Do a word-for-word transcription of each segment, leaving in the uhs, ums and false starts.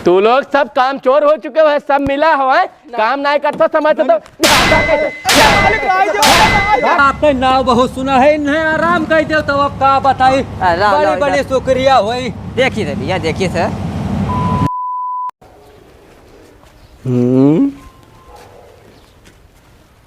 तू लोग सब काम चोर हो चुके हो, सब मिला हो, हैं? काम नाहीं करतो समय से तो। आपके नाव बहुत सुना है, इन्हें आराम कर दो तो अब का बताई। अरे, लाओ, बड़ी, लाओ, बड़ी इधर। शुक्रिया होई। देखिए सर भैया, देखिए सर। हम्म।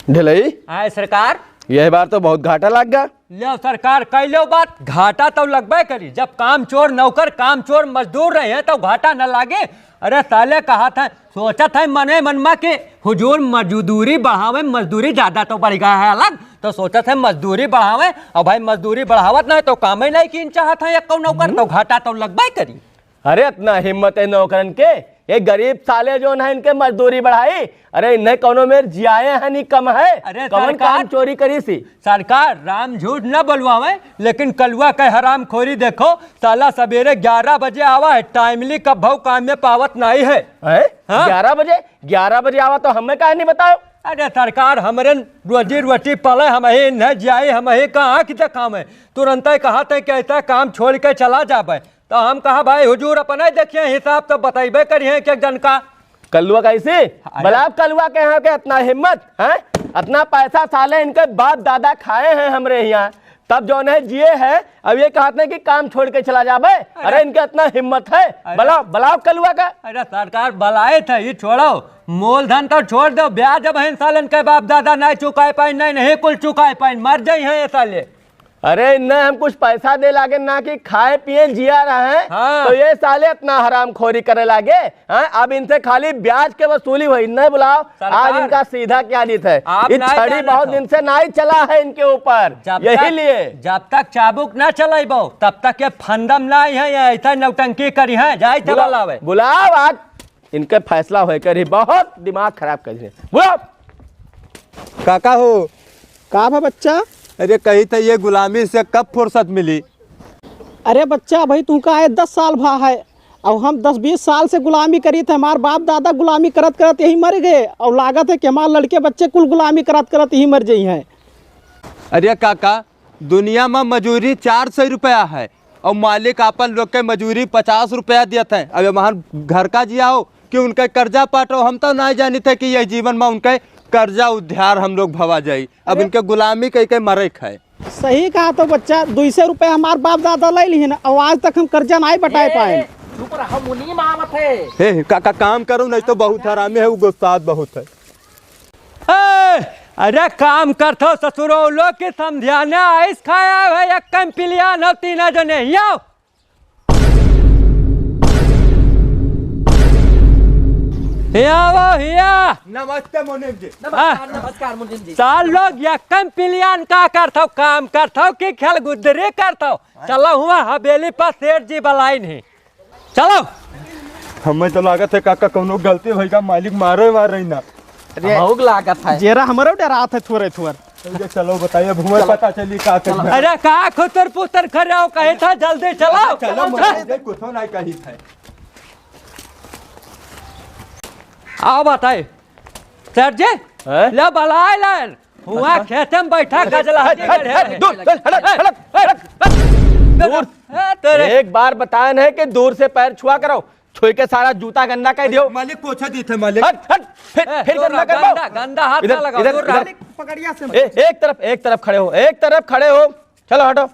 ढिलई। आए सरकार। यह बार तो बहुत घाटा लग गया। ल्यो सरकार, कह लो बात, घाटा तो लगबे करी। जब काम चोर नौकर, काम चोर मजदूर रहे हैं, तो घाटा न लागे? अरे साले, कहा था, सोचत है मने मन मा कि हुजूर मजदूरी बढ़ावे, मजदूरी ज्यादा तो बढ़ गया है अलग, तो सोचत है मजदूरी बढ़ावे। और भाई, मजदूरी बढ़ावत नहीं तो काम ही नहीं कीन चाहत है एक नौकर, तो घाटा तो लगबे करी। अरे, इतना हिम्मत है नौकरन के, ये गरीब साले जौन है, इनके मजदूरी बढ़ाई। अरे, इन्हें कौनो मेर जियाए है, नहीं कम है। अरे, कौन सरकार, काम चोरी करी सी? सरकार, राम झूठ न बोलवावे, लेकिन कलुआ के हरामखोरी देखो, साला सवेरे ग्यारह बजे आवा है, टाइमली कब भाव काम में पावत नहीं है। हैं? हाँ? ग्यारह बजे? ग्यारह बजे आवा तो हमें काहे नहीं बताओ? अरे सरकार, हमरे रोजी रोटी पाले, हम ही न जाए, हम ही का आँख देखावे। तुरंत ही कहा थे कि ऐसा काम छोड़ के चला जाबे। तो हम कहा, "भाई हुजूर, अपने देखिए, हिसाब तो बतइबे करिए एक एक जन का।" कलुआ कैसे? अरे। बलाव कलुआ के यहाँ के इतना हिम्मत, हैं? इतना पैसा साले इनके बाप दादा खाए हैं हमरे यहाँ, तब जौन है जिए हैं, अब ये कहत नहीं कि काम छोड़ के चला जाबे। अरे। अरे, इनके इतना हिम्मत है। अरे। बलाव, बलाव कलुआ का। अरे सरकार, बलाए थे, ये छोड़ो, मूलधन तो छोड़ दो, ब्याज अब है सालन के बाप दादा नहीं चुकाए पाइन, नहीं, नहीं कुल चुकाए पाइन, मर जाई हैं ये साले। अरे, इन्हें हम कुछ पैसा दे लागे ना कि खाए पिए जिया रहे हैं, हाँ। तो ये साले इतना हरामखोरी करे लागे, हाँ? अब इनसे खाली ब्याज के वसूली हुई, नहीं बुलाओ, सरकार, आज इनका सीधा क्या जीत है। आप ये नहीं छड़ी जानत बहुत हो। दिन से नहीं चला है इनके ऊपर, जब यही तक, लिए। जब तक चाबुक ना चलाइबो, तब तक ये फंदम नहीं है, ये ऐसा नौटंकी करी है, जाए थे बुलाओ, बुलावे। बुलाओ आज। इनके फैसला होए करी, बहुत दिमाग खराब कर दिए। बोलो। काका हो। का बा बच्चा? अरे कही थे ये गुलामी से कब फुर्सत मिली? अरे बच्चा, अभी तुमका आए दस साल भा है, और हम दस बीस साल से गुलामी करी थे। हमार बाप दादा गुलामी करत करत यही मर गए, और लागत है कि हमार लड़के बच्चे कुल गुलामी करत करत यही मर जाई हैं। अरे काका, दुनिया में मजूरी चार सौ रुपया है, और मालिक आपन लोग के मजूरी पचास रुपया देत है। अब हमार घर का जिया हो कि उनके कर्जा पाटो, हम तो ना जानित है कि यह जीवन में उनके कर्जा उधार हम लोग भवा जाई। अब अरे इनके गुलामी कई के मरे खाए। सही कहा तो बच्चा, दुई सौ रुपया हमार बाप दादा ले लिहिन, और आज तक हम कर्जा नहीं बटाए पाए। चुप रहा, मुनीम आवत है। ए, का, का काम करो, नहीं तो बहुत हरामी है, वो गुस्सात बहुत है। ए, अरे काम करत हो ससुरो लोग के समझाने आइस खाया है, एक कम पिलियान हो तीना जने, हिया। हिया वो हिया। नमस्ते मुनीम जी। नमस्कार, हाँ। नमस्कार मुनीम जी। सार लोग एक कम पिलियान का करत हो, काम करत हो कि खेल गुदरी करत हो? चलो हुआ हवेली पर सेठ जी बलाइन ही। चलो। हमें तो लागत है काका कौनो गलती भइगा, मालिक मारे मारे ना। अरे, हमहू के लागत है। जेरा हमरो डरात है थोरे थोर। चलो बताइए, अब हुए पता चली का करना। अरे का खुतर पुतर खड़े हो, कहे था जल्दी चलो। चलो, मुझे कुछ नहीं कही था। आओ बताए। सर जी, हैं? ले बलाए लाइन। हुआ अच्छा। खेते में बैठा गजला हट, हट, हट, हट, दूर, चल, हट, हट, हट, हट, हट। दूर। ए, तेरे एक बार बताया नहीं कि दूर से पैर छुआ करो, छुई के सारा जूता गंदा कर दियो। मालिक पोछा दी थे मालिक। हट, हट, फिर, ए, फिर दूर गंदा रहो, कर दो। गंदा, गंदा हाथ इधर, ना लगाओ, इधर, दूर रहो। इधर। मालिक पकड़िया से ए, एक तरफ, एक तरफ खड़े हो, एक तरफ खड़े हो। चलो हटो।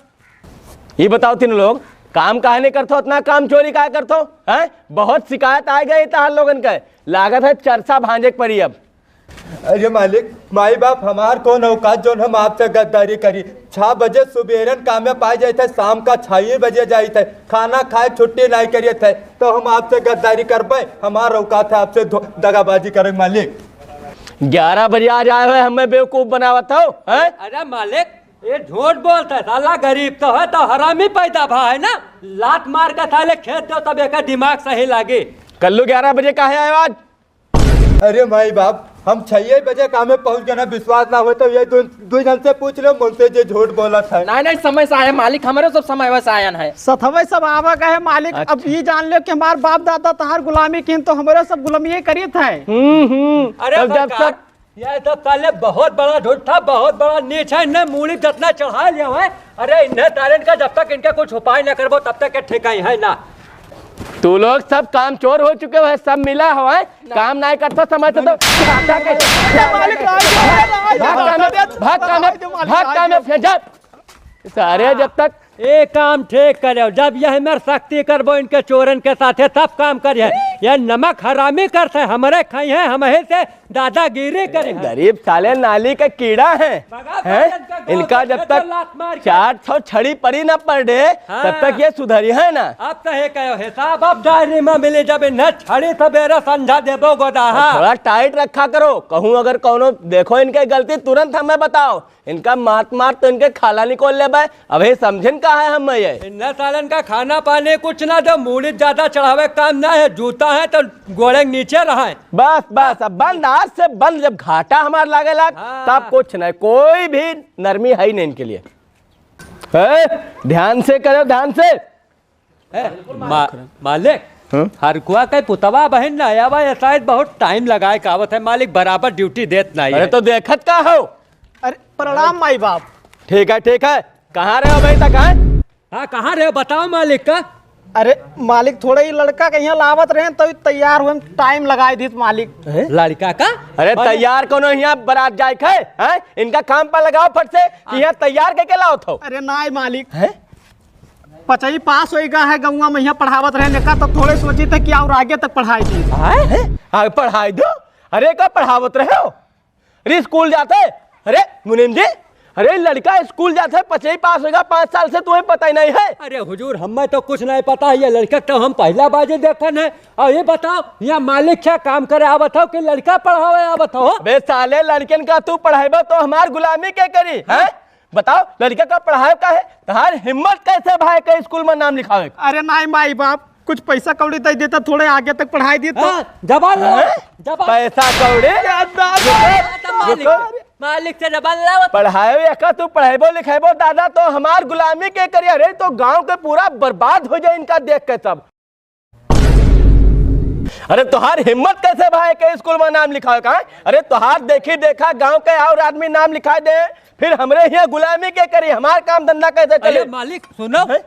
ये बताओ तीनों लोग, काम काहे नहीं करत हो, इतना काम चोरी काहे करत हो, हैं? बहुत शिकायत आ गई तहार लोगन के, लागत है चरसा भांजे के पड़ी अब। अरे मालिक, माई बाप हमार कौन औकात जौन हम आपसे गद्दारी करी? छह बजे सुबेरन काम में पाए जाइत है, शाम का छह बजे जाइत है, खाना खाए छुट्टी नहीं करियत है, तो हम आपसे गद्दारी करबे? हमार औकात है आपसे धो-, दगाबाजी करे मालिक? ग्यारह बजे आ जाए हो, हमें बेवकूफ बनावत हो, हैं? अरे मालिक, ये झूठ बोलत है, साला गरीब तो है, तो हरामी पैदा भा है ना, लात मार के साले खेद दो, तब एकर दिमाग सही लागी। कल्लू ग्यारह बजे काहे आए आज? अरे माई बाप, हम छह बजे काम में पहुंच गए ना, विश्वास ना हो तो ये दो, दो जन से पूछ लो, मुंशी जी झूठ बोलत है। नहीं, नहीं, समय से आए मालिक, हमारे सब समय से आयन है। सथवे सब आवा का है मालिक। अच्छा। अब ये जान लो कि हमार बाप दादा तहार गुलामी किन तो हमारे सब गुलामी करित है। हम्म, हम्म। अरे तब जब सरकार, सब ये तो साले बहुत बड़ा झूठा, बहुत बड़ा नीच है, इन्हें मूड़ी जितना चढ़ा लिया है। अरे इन्हें तारन का जब तक इनका कुछ उपाय ना करबो तब तक के ठेका ही है ना। तू लोग सब काम चोर हो चुके हो, सब मिला हो, हैं? काम नाहीं करतो समय से तो। भाग काम में, भाग काम में, भाग काम में, फेंक जा। सारे जब तक ए काम ठीक करे, जब यह मेर सख्ती करबो इनके चोरन के साथे, तब काम करिए। ये नमक हरामी करते, हमरे खाई हैं, हमही से दादागिरी करी है। गरीब साले नाली के कीड़ा हैं, भगा हैं? साले इनका इनका जब इनका तक लात मार के चार सौ छड़ी पड़ी ना per day, हाँ। तब तक ये सुधरी है ना। अब तो हे कहो हिसाब, अब डायरी में मिली जब इन्हें छड़ी सबेरे संझा देबो गोदाहा। थोड़ा tight रखा करो, कहूँ अगर कौनो देखो इनके गलती तुरंत हमें बताओ। इनका मात मार तो इनके खाला निकोल लेबे। अबे समझिन का है हम ये? इन्ना सालन का खाना पानी कुछ ना दो, मूड़ी ज्यादा चढ़ावे काम ना है, जूता है तो गोड़े के नीचे रहे। बस, बस, अब बंद, आज से बंद। जब घाटा हमार लागे लाग, हाँ। तब कुछ नहीं, कोई भी नरमी है ही नहीं इनके लिए। ए, ध्यान से करो, ध्यान से। ए, मा-, मालिक, हाँ? हरकुआ के पुतवा बहिन ना आवा, ये शायद बहुत time लगाए के आवत है, मालिक बराबर duty देत नहीं अरे है। तो देखत का हो? अरे प्रणाम माई बाप। ठीक है, ठीक है, कहाँ रहे हो अभी तक, हैं? हाँ, कहाँ रहे हो? बताओ मालिक का। अरे मालिक, थोड़ा ही लड़का के यहाँ लावत रहे तो तैयार हुए, time लगाए दीत मालिक। हैं? लड़का का? अरे मालिक। तैयार कोनो यहाँ बारात जाए के है, हैं? इनका काम पर लगाओ फट से कि हाँ। यहाँ तैयार के, के लाओ थो। अरे नाई मालिक। हैं? पचई पास होइगा है गौवा में, यहाँ पढ़ावत रहे नेका, तो थोड़े सोची थे कि और आगे तक पढ़ाई दी। हैं? आगे पढ़ाई दो? अरे का पढ़ावत रहे हो? अरे स्कूल जाते? अरे मुनीम जी, अरे लड़का स्कूल जाते, पचई पास होइगा पाँच साल से, तुम्हें पता ही नहीं है। अरे हुजूर, हमें तो कुछ नहीं पता है, ये लड़का तो हम पहला बाजी देखन है। और ये बताओ, यहाँ मालिक क्या काम करे आवत हो कि लड़का पढ़ावे आवत हो? बे साले, लड़कन का तू पढ़ाइबो तो हमार गुलामी के करी, हैं? बताओ, लड़का का पढ़ावे का है? तहार हिम्मत कैसे भाई के स्कूल में नाम लिखावे? अरे नाई माई बाप, कुछ पैसा कौड़ी दे देता, थोड़े आगे तक पढ़ाई देता। हाँ, जबान लो, हैं? जबान। पैसा कौड़ी? अरे अंदाज। रुको, मालिक, रुको। मालिक से जबान लाओ। पढ़ाए एका तू पढ़ाइबो लिखाइबो दादा तो हमार गुलामी के करिए। अरे तो गांव के पूरा बर्बाद हो जाए इनका देख के सब। अरे तोहार हिम्मत कैसे भाई के स्कूल में नाम लिखावे का है? अरे तोहार देखी देखा गांव के और आदमी नाम लिखाए दे, फिर हमरे हियां गुलामी के करी, हमार काम धंधा कैसे चले? अरे मालिक सुनो, हैं?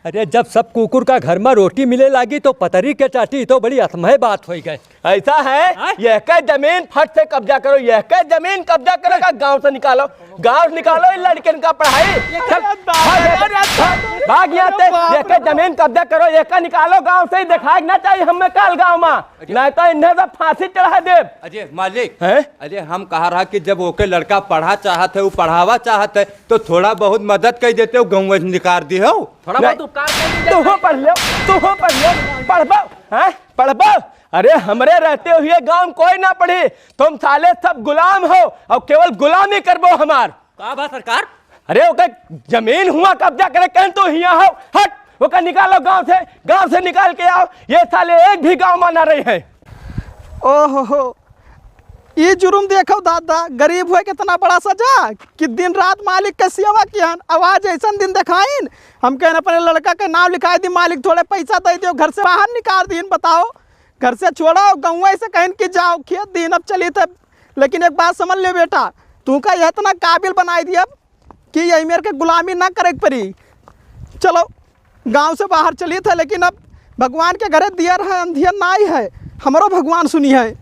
अरे जब सब कुकुर का घर में रोटी मिले लागी तो पतरी के चाटी, तो बड़ी असमय बात होई गए। ऐसा है, हाँ? यह के जमीन फट से कब्जा करो, यह के जमीन कब्जा करो का गांव से निकालो, गांव से निकालो इन लड़कन का पढ़ाई। चल, भाग यहाँ से, भाग, भाग यहाँ से, अरे बाप रे। यह के जमीन कब्जा करो, यह का निकालो गांव से ही, दिखाई ना चाहिए हमें काल गांव में, नहीं तो इन्हें सब फांसी चढ़ा दे। अजय मालिक, हैं? अजय हम कहा रहा कि जब ओके लड़का पढ़ा चाहत है, वो पढ़ावा चाहत है, तो थोड़ा बहुत मदद कर देते हो, गाँव से निकाल दी हो। थोड़ा नहीं। बहुत उपकार कर दीजिए। तू हो पढ़ लो, तू हो पढ़ लो, पढ़बो, हैं? पढ़बो? अरे हमरे रहते हुए गांव में कोई ना पढ़ी, तुम साले सब गुलाम हो और केवल गुलामी करबो हमार। का बा सरकार? अरे ओकर जमीन हुआ कब्जा करे कहन तो हिया हो, हट, ओकर निकालो गांव से, गांव से निकाल के आओ, ये साले एक भी गांव में ना रही है। ओहो हो, ई जुर्म देखो दादा, गरीब हुए कितना बड़ा सजा कि दिन रात मालिक के सेवा किहन, अब आज ऐसन दिन देखाइन। हम कहन अपने लड़का के नाम लिखाई दी, मालिक थोड़े पैसा दे दियो, घर से बाहर निकाल दीन। बताओ, घर से छोड़ो, गौवा से कहन कि जाओ खेत दीन, अब चली तब। लेकिन एक बात समझ ले बेटा, तू का इतना काबिल बनाई दिया कि यही मेर के गुलामी ना करे के पड़ी। चलो, गांव से बाहर चली थे, लेकिन अब भगवान के घरे दियर है, अंधियर नाई है, हमरो भगवान सुनी है।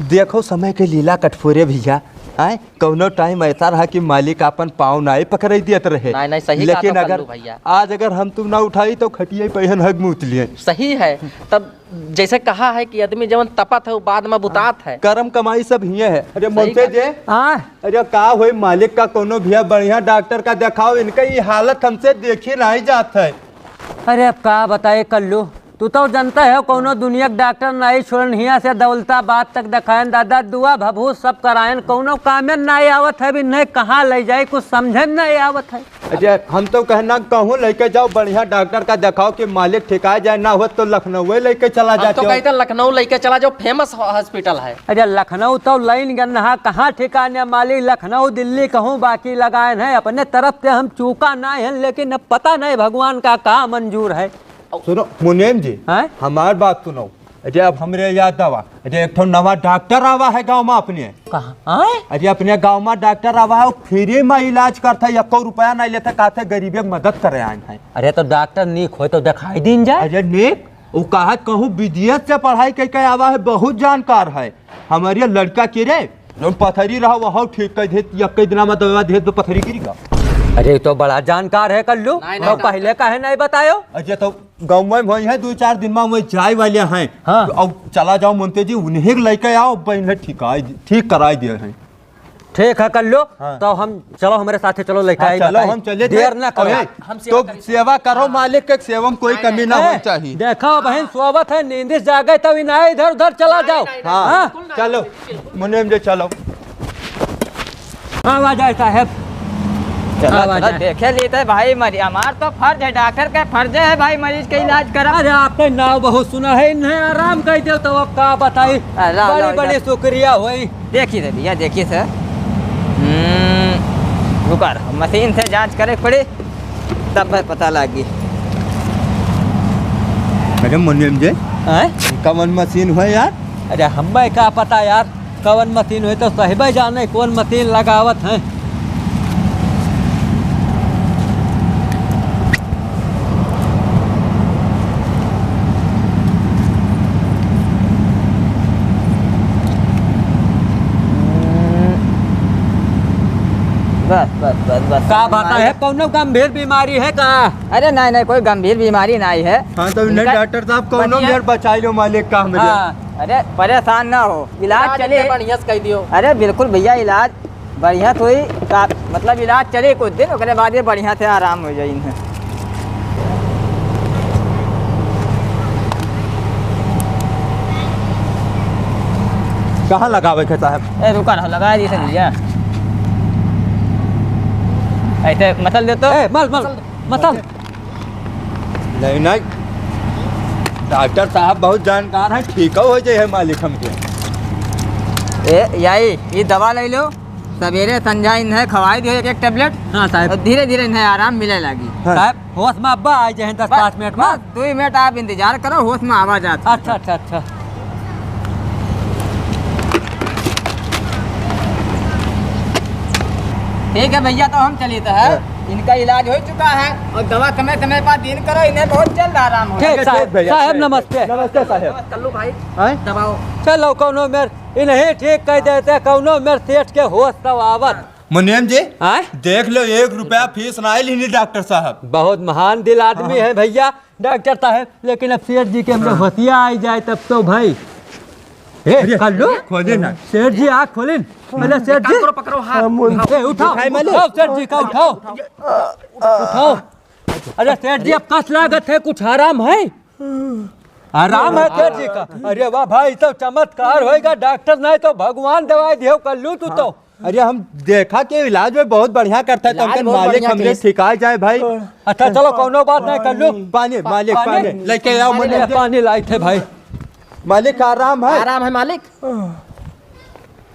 देखो समय के लीला कठफोरे भैया, आए कौनो time ऐसा रहा कि मालिक आपन पाँव नाई पकड़ाई दियत रहे। नाई, नाई, सही कहा लेकिन तो अगर कल्लू भैया। आज अगर हम तुम ना उठाई तो खटिया पे हन हग मूत लिए। सही है, तब जैसे कहा है कि आदमी जवन तपत है, वो बाद में बुतात है। करम कमाई सब हिये है। अरे सही मोंते बात। जे, हाँ। अरे का होई, मालिक का कोनो भैया बढ़िया डॉक्टर का देखाओ, इनका ये हालत हमसे देखी नहीं जात है। अरे अब का बताए कल्लू, तू तो जनता है, कोनो दुनिया के डॉक्टर नहीं छोड़न, हिया से दौलताबाद तक देखायन दादा, दुआ भभूत सब करायन, कोनो कामे नहीं आवत है, भी नहीं कहाँ ले जाए, कुछ समझे नहीं आवत है। अरे हम तो कहना कहूँ लेके जाओ बढ़िया डॉक्टर का देखाओ कि मालिक ठिका जाए, ना हो तो लखनऊ लेके चला हम तो जाते हो। कहते हैं लखनऊ लेके चला जाओ, famous ho-, hospital है। अरे लखनऊ तो लाइन गन्ना कहाँ ठिकाने मालिक, लखनऊ दिल्ली कहूँ बाकी लगाए हैं, अपने तरफ से हम चूका ना है, लेकिन अब पता नहीं भगवान का का मंजूर है। सुनो मुनीम जी, हैं? हमार बात सुनो, अरे, अब हमरे याद आवा, अरे, एक ठो नवा डॉक्टर आवा है गाँव मा अपने। कहाँ? आय? अरे, अपने गाँव मा डॉक्टर आवा है, वो फ्री मा इलाज करत है, एको रुपया नहीं लेत है, कहत है गरीबे के मदद करे आए हैं। अरे, तो डॉक्टर नीक होय तो देखाई दीन जाए। अरे, नीक, वो कहत कहूँ विदेश से पढ़ाई कइके आवा है, बहुत जानकार है। हमरे लड़का के रे, जौन पथरी रहा, वहौ ठीक कइ देत, एक्के दिना मा दवा देत, तो पथरी गिर गया। अरे, तो बड़ा जानकार है कल्लू, नहीं, तो नहीं, पहले काहे नहीं बतायो? अरे, तो गाँव मा वही है, दो चार दिन मा वही जाए वाले हैं। हाँ। तो अब चला जाओ मनते जी, उन्हें लइके आओ, बहन ठीक कराई दे, ठीक कराई दे हैं। ठीक है कल्लू, हाँ। तो हम चलो हमरे साथे चलो लइके हाँ, आई चलो बताई। हम चले देर थे। ना करो। अरे, हम सेवा तो करी। सेवा करो, मालिक के सेवा में कोई नहीं, कमी नहीं। ना ए, होनी चाहिए। देखो बहन सोवत है, नींद से जागे तब इन्हें इधर उधर चला जाओ। नहीं, नहीं, हाँ, नहीं, बिल्कुल ना, चलो। बिल्कुल। मुनीम जी चलो। आवा जाए साहेब। चला, आवा चला, जाए। देखे लेते भाई मरी-, हमार तो फर्ज है, डॉक्टर का फर्ज है भाई मरीज के इलाज करा। अरे आपके नाव बहुत सुना है, इन्हें आराम कर दो तो अब का बताई। अरे, लाओ, बड़ी लाओ, बड़ी इधर। शुक्रिया होई। देखी थे भैया, देखी थे। हम्म, रुका रहो, मशीन से जांच करे पड़ी, तब पता लागी। अरे मुनीम जी, हैं? कवन मशीन है यार? अरे हमें का पता यार, कवन मशीन होई तो साहेबे जाने कौन मशीन लगावत हैं। बस, बस, बस, बस, का समझ में बात आ है, गया। कौनो गंभीर बीमारी है का? अरे नहीं, नहीं, कोई गंभीर बीमारी नहीं है। हाँ, तो इन्हें इनका डॉक्टर साहब कौनो बढ़िया। मेर बचाई लो मालिक का हमरे। हाँ। अरे परेशान ना हो, इलाज इलाज चले। इनके बढ़िया से कह दियो। अरे बिल्कुल भैया, इलाज बढ़िया तो ही का, मतलब इलाज चले कुछ दिन, ओकरे बाद ये बढ़िया से आराम हो जाए इन्हें। कहाँ लगावे के साहब? ए, रुका रहो, लगा दी से भैया। ऐसे मसल दे तो। ए, मल, मल, मसल। नहीं, नहीं। डॉक्टर साहब बहुत जानकार हैं, ठीक हो जाए है मालिक हमके। ए, याई, ये दवा ले लो, सवेरे संझा इन्हें खवाई दियो एक एक टेबलेट। हाँ, साहब। और धीरे धीरे इन्हें आराम मिले लागी। हाँ। साहब, होश में अब्बा आ जाए दस बस, पाँच मिनट में। बस, दो मिनट आप इंतजार करो, होश में आवा जात। अच्छा, अच्छा, अच्छा। ठीक है भैया, तो हम चलित है। हाँ। इनका इलाज हो चुका है और दवा समय समय पर दीन करो, इन्हें बहुत जल्द आराम हो। ठीक, ठीक, साहब, ठीक भैया, साहब, ठीक, नमस्ते। नमस्ते साहब। कल्लू भाई, हैं? दबाओ। चलो, कौनो मेर इन्हें ठीक कह देते, कौनो मेर सेठ के होश तो आवत। मुनीम जी, हैं? देख लो, एक रुपया फीस ना लिहनी डॉक्टर साहब। बहुत महान दिल आदमी हाँ। है भैया डॉक्टर साहब, लेकिन अब सेठ जी के हमरे हाँ। होशिया आई जाए तब तो भाई। ए, अरे, कल्लू? खोले ना। सेठ जी, आँख खोलिन। पहले सेठ जी। पकड़ो, पकड़ो, हाथ हाँ, मुन- उठाओ। ए, उठाओ, दिखाई मालिक। उठाओ, सेठ जी का उठाओ। उठाओ। अरे सेठ जी, अब कस लागत है, कुछ आराम है? आराम है सेठ जी का? अरे वाह भाई, तो चमत्कार होएगा, डॉक्टर नहीं तो भगवान दवाई दियो कल्लू तू तो। अरे हम देखा के इलाज में बहुत बढ़िया करता है, तो इलाज हमके बहुत मालिक बढ़िया हमरे चीज। ठिकाए जाए भाई। अच्छा चलो, कौनो बात नहीं कल्लू। पानी, मालिक, पानी? पानी। लेके आओ, पानी मुनीम ले, जी। पानी लाइत है भाई। मालिक आराम है? आराम है मालिक।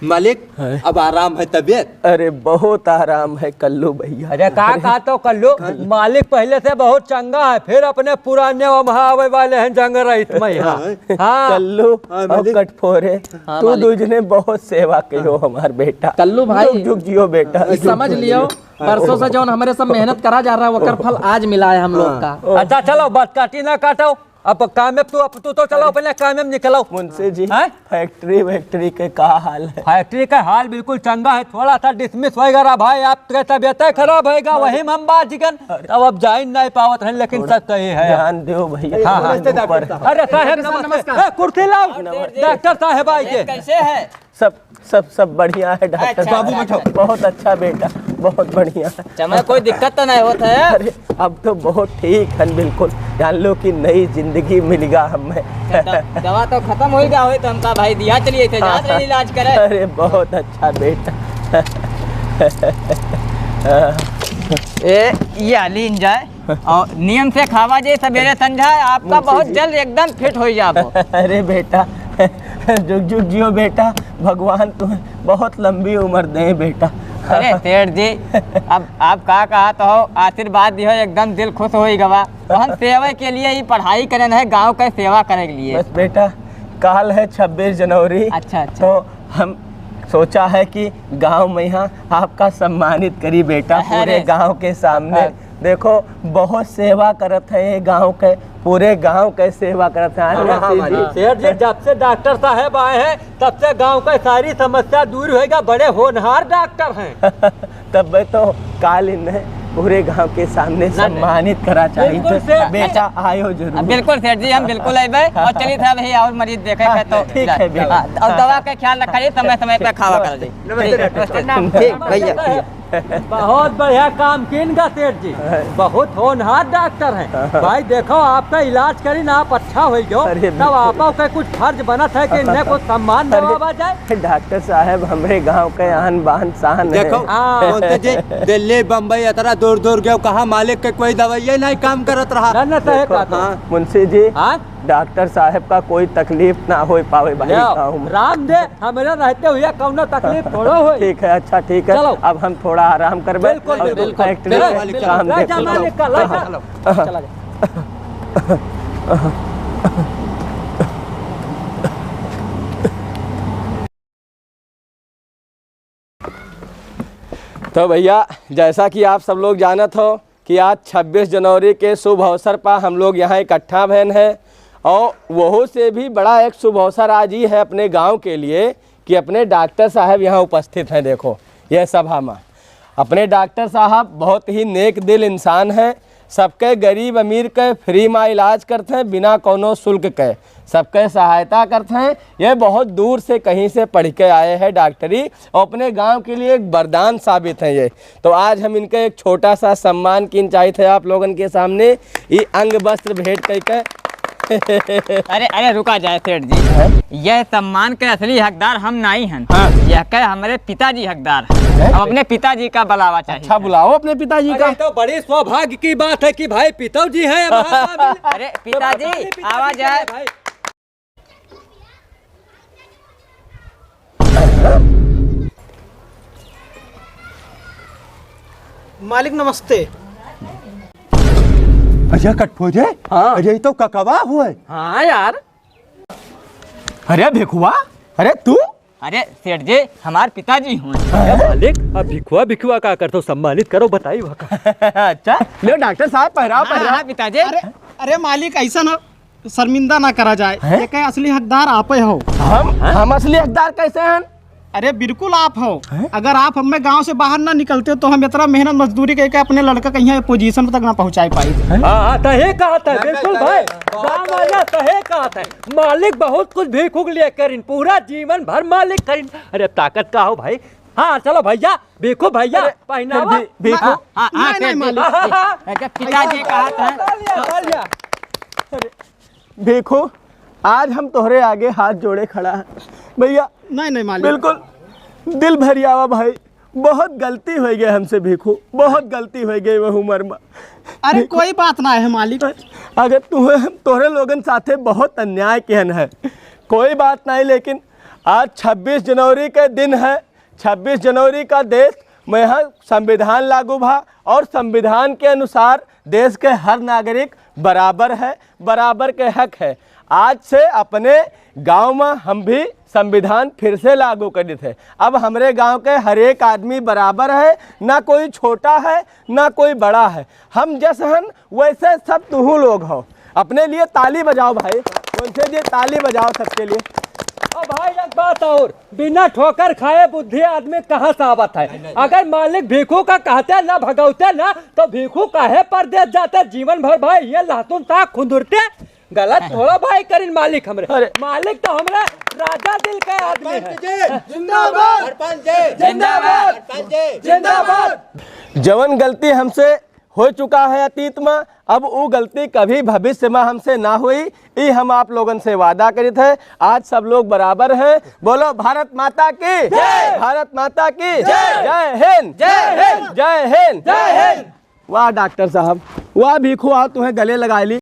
मालिक, हैं? अब आराम है तबीयत? अरे बहुत आराम है कल्लू भैया। अरे का, अरे। का तो कल्लू, कल- मालिक पहले से बहुत चंगा है, फिर अपने पुराने वहाँ आवे वाले हैं जंग रहित में यहाँ। हाँ। हाँ। कल्लू हाँ, और मालिक। कटफोरे, हाँ, तू मालिक। दूजने बहुत सेवा कइहो हाँ। हमार बेटा। कल्लू भाई, जुग जुग जियो बेटा, ये जुग समझ जुग लियो, जियो। परसों से जौन हमरे सब मेहनत करा जा रहा है, ओकर फल आज मिला है हम लोग हाँ। का। अच्छा चलो, बात काटी ना काटो, अब काम में तू, अब तू तो चलो अपने काम में निकलो। मुंशी जी, हैं? फैक्ट्री वैक्ट्री के का हाल है? फैक्ट्री का हाल बिल्कुल चंगा है, थोड़ा सा डिसमिस होएगा रहा भाई, आपके तबीयत खराब होएगा, वही में हम बात जिगन, अरे। तब अब जाइन नहीं पावत है, लेकिन थोड़ा सच तो ये है। ध्यान दो भैया, हाँ, हाँ। ध्यान दो पर। अरे साहेब नमस्ते, नमस्कार। ए, कुर्सी लाओ, नमस्ते। डॉक्टर साहेब आइए। कैसे है? सब, सब, सब बढ़िया है डॉक्टर अच्छा, साहब। बाबू बैठो। बहुत अच्छा बेटा, बहुत बढ़िया। अच्छा, मैं कोई दिक्कत तो नहीं होत है? अरे, अब तो बहुत ठीक है बिल्कुल। जान लो कि नई जिंदगी मिल गया हमें। अच्छा, द-, दवा तो खत्म हो गया हो तो हमका भाई दिया चलिए थे, जात रहे इलाज करे। अरे, बहुत अच्छा बेटा। ए, ये आली इंजॉय। और नियम से खावा जे सबेरे संझा, आपका मुंशी बहुत जी। जल्द एकदम फिट हो जाबो। अरे बेटा, जुग जुग जियो बेटा, भगवान तुम्हें बहुत लंबी उम्र दे बेटा। अरे सेठ जी, अब आप का कहा तो हो, आशीर्वाद दियो, एकदम दिल खुश हो गवा। तो हम सेवा के लिए ही पढ़ाई करें है, गांव के सेवा करे के लिए। बस बेटा, काल है छब्बीस जनवरी। अच्छा, अच्छा। तो हम सोचा है कि गांव में यहाँ आपका सम्मानित करी बेटा, अरे। पूरे गांव के सामने। हाँ। देखो, बहुत सेवा करत है ये गांव के, पूरे गांव के सेवा करत है। हाँ, हाँ, हाँ, सेठ जी। सेठ जी, जब से डॉक्टर साहब आए हैं, तब से गांव का सारी समस्या दूर होएगा। बड़े होनहार डॉक्टर हैं। तब तो काल इन्हें पूरे गांव के सामने नहीं, नहीं। सम्मानित करा चाहिए। बिल्कुल सेठ। बेटा, आयो जरूर। बिल्कुल सेठ जी, हम बिल्कुल अइबे। और चलिए था भाई, और मरीज देखे हाँ, के तो ठीक है, बेटा। हाँ, और दवा का ख्याल रखा जी, समय समय पे खावा करा जी। नमस्ते डॉक्टर साहब। ठीक, भैया। बहुत बढ़िया काम किन गा सेठ जी, बहुत होनहार डॉक्टर हैं। भाई देखो, आपका इलाज करिन, आप अच्छा होइ गयो, अरे तब बिल्कुल। आपो के कुछ फर्ज बनत है कि इन्हें कुछ सम्मान अरे देवा जाए। डॉक्टर साहब, हमरे गांव के आन बान शान है। देखो, हाँ। बोलते जी, दिल्ली, बम्बई, इतना दूर दूर गयो, कहाँ मालिक के कोई दवाइये नहीं काम करत रहा। ना, ना, सही देखो, बात है। हाँ। मुंशी जी, हाँ? डॉक्टर साहब का कोई तकलीफ ना होइ पावे भाई लो, गाँव में। राम दे, हमरे रहते हुए कौनो तकलीफ थोड़ो होई। ठीक है, अच्छा, ठीक है। चलो। अब हम थोड़ा आराम करबे बिल्कुल, और बिल्कुल। फैक्ट्री चलो, में चलो, काम ले जा देखो। मालिक का, ले जा। चलो। चला जा। तो भैया, जैसा कि आप सब लोग जानत हो कि आज छब्बीस जनवरी के शुभ अवसर पर हम लोग यहाँ इकट्ठा भएन हैं, और वहू से भी बड़ा एक शुभ अवसर आज ही है अपने गांव के लिए कि अपने डॉक्टर साहब यहाँ उपस्थित हैं। देखो, यह सभा में अपने डॉक्टर साहब बहुत ही नेक दिल इंसान हैं, सबके गरीब अमीर के फ्री में इलाज करत हैं, बिना कौनो शुल्क के सबके सहायता करत हैं। ये बहुत दूर से कहीं से पढ़ के आए हैं डॉक्टरी, और अपने गांव के लिए एक वरदान साबित हैं ये। तो आज हम इनका एक छोटा सा सम्मान कीन चाहित है आप लोगन के सामने, ई अंग वस्त्र भेंट करके। अरे, अरे, रुका जाए सेठ जी, हैं? यह सम्मान के असली हकदार हम नाहीं हन, हाँ। यह के हमरे पिताजी हकदार हैं। हैं? अब अपने पिताजी का बुलावा चाहिए। अच्छा, बुलाओ अपने पिताजी का। अरे, तो बड़ी सौभाग्य की बात है कि भाई पिताजी हैं हमारे। अरे, पिताजी, तो अपने पिताजी आवा से जाए। भाई। मालिक नमस्ते। अरे कटफोजे, हाँ। अरे ई तो ककवा हुए। हाँ यार। अरे भिखुआ, अरे तू? अरे सेठ जी, हमार पिताजी हुए। अरे मालिक, अब भिखुआ भिखुआ का करतो, सम्मानित करो, बताई वहाँ का। अच्छा, लो डॉक्टर साहब, पहराओ, हाँ, पहराओ। हाँ, पिताजी। अरे, अरे मालिक, ऐसा ना शर्मिंदा ना करा जाए। हैं? ये कहे असली हकदार आपे हो। हम? हैं? हम असली हकदार कैसे हैं? अरे बिल्कुल आप हो। हैं? अगर आप हमें गांव से बाहर ना निकलते तो हम इतना मेहनत मजदूरी करके अपने लड़का के यहाँ पोजीशन तक ना पहुँचा पाई। हैं? हाँ, हाँ, सही कहा था, बिल्कुल भाई। गाँव वाला सही कहा था। मालिक बहुत कुछ भीखुक लिए करिन, पूरा जीवन भर मालिक करिन। अरे ताकत का हो भाई। हाँ, चलो भैया, भीखू भैया, अरे, पहनावा। फिर भी भीखू। हाँ, हाँ, हाँ, नहीं, सेठ नहीं, जी। मालिक। अरे, पिताजी कहा था। डाल लिया, डाल लिया। अरे, भीखू, आज हम तोहरे आगे हाथ जोड़े खड़ा है। भैया, नहीं, नहीं, मालिक। बिल्कुल दिल भरियावा भाई, बहुत गलती होइ गए हमसे भीखू, बहुत गलती होइ गए वो उम्र में। अरे, भीखू, कोई बात ना है मालिक। अगर तुम्हें हम तोहरे लोगन साथे बहुत अन्याय किहन है, कोई बात नहीं, लेकिन आज छब्बीस जनवरी के दिन है, छब्बीस जनवरी का देश में यहाँ संविधान लागू भा और संविधान के अनुसार देश के हर नागरिक बराबर है, बराबर के हक है। आज से अपने गांव में हम भी संविधान फिर से लागू कर देते हैं। अब हमरे गांव के हर एक आदमी बराबर है, ना कोई छोटा है, ना कोई बड़ा है। हम जस हन वैसे सब तुहू लोग हो। अपने लिए ताली बजाओ भाई, उनसे लिए ताली बजाओ सबके लिए। अब भाई एक बात और, बिना ठोकर खाए बुद्धि आदमी कहाँ से आवत है? अगर मालिक भीखू का कहते ना भगौते ना, तो भीखू काहे परदेस जाते? जीवन भर भाई ये लहसुन साग खुंदुरते। गलत थोड़ा भाई करिन मालिक हमरे। अरे। मालिक तो हमरे राजा दिल के आदमी है। सरपंच जी, जिंदाबाद। सरपंच जी, जिंदाबाद। सरपंच जी, जिंदाबाद। जवन गलती हमसे हो चुका है अतीत में, अब उ गलती कभी भविष्य में हमसे ना होई, ई हम आप लोगन से वादा करित है। आज सब लोग बराबर हैं। बोलो भारत माता की जय। भारत माता की जय। जय हिंद। जय हिंद। जय हिंद। जय हिंद। वाह डॉक्टर साहब, वाह भीखू, आओ तुम्हें गले लगा ली।